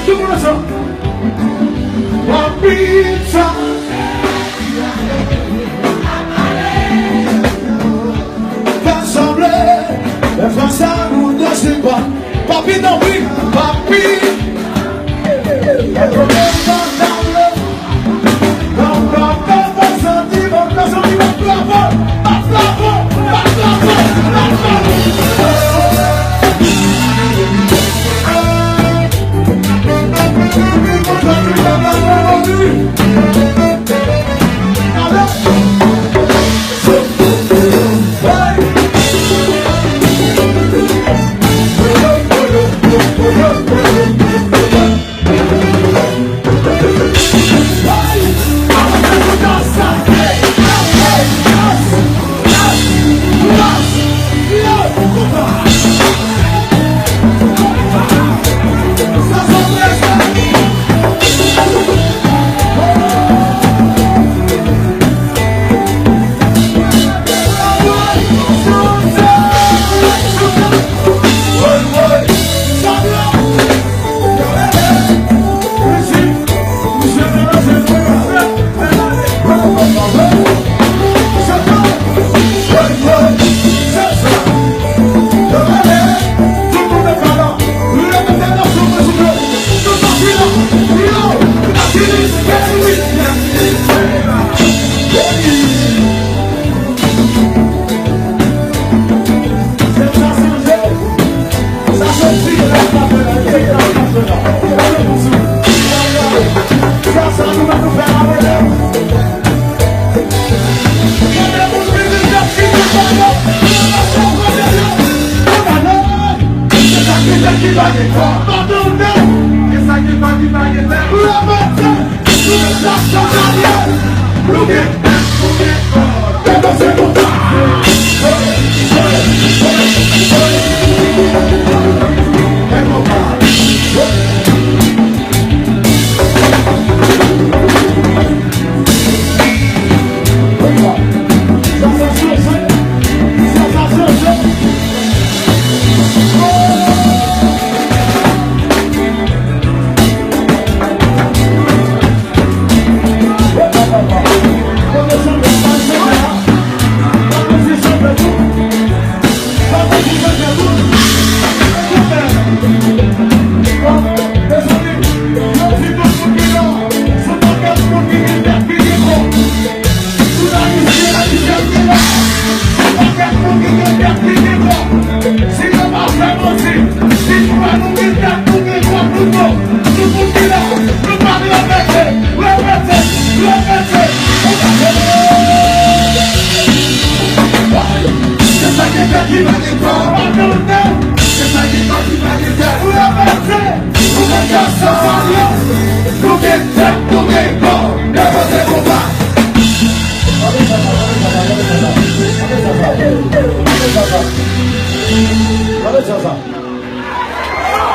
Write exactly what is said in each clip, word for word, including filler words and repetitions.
Tout moun ansanm. Papita. Fè sanble. Fè sa nou de se pa. Papi, tanpri. Papi.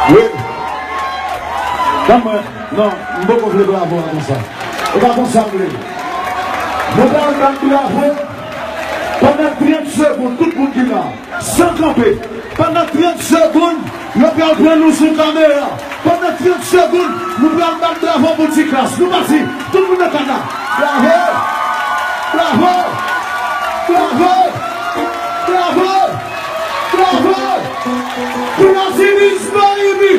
Wi. Ban mwen, non, m poko vle bravo a konsa. E pa konsa m vle. Nou pral bat bravo pandan trant segonn, tout moun ki la, san kanpe. Pandan trant segonn, yo pral pran nou sou kamera. Pandan trant segonn, nou pral bat bravo pou Ti Klass. Nou pati, tout moun nan kad la. Bravo! Bravo! Bravo! Bravo! Bravo! Class in this baby!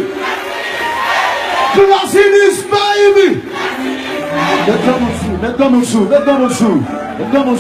Class in this baby! Met granmoun sou, met granmoun sou, met granmoun sou, met granmoun